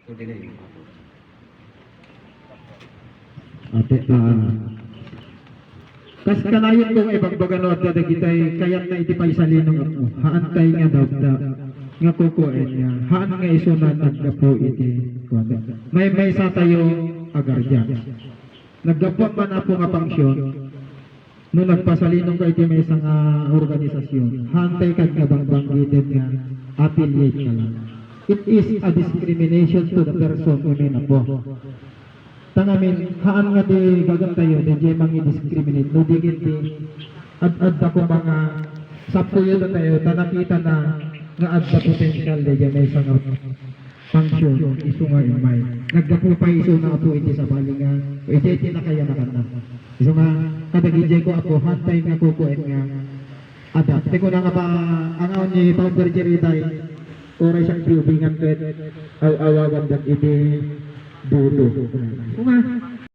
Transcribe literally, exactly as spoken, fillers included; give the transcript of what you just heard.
Ate, ah, kas kanayon ko nga ibagbaga no adda dagitay kayatna iti paisalinong apo. Haantay nga dabda nga kukuaen nga haan nga isuna naggapu iti kuwan. Maymaysa tayo a guardians. Naggapu man apo nga pangsion, no nagpasalinong ka iti maysa nga organisasyon, haantay kad nga bangbanggited nga affiliate ka lang. It is a discrimination to the person, amen, apo. Ta ngamin, haan nga ti gagantayo, daydiay mangi-discriminate, no di ket ti ad-adda koma nga sappuyo datayo, ta nakita na nga adda potential daydiay maysa nga pangsion, isu nga immay. Naggapu pay isuna apo iti sabali nga, iti, iti nakayanakanna. Isu nga, kadagiti ko apo, haantay nga kukuaen nga adda. Ti kuna nga pa, ang awan ni Founder Jerry tay, oray siya biubingan ket aw-awagan dagiti boto.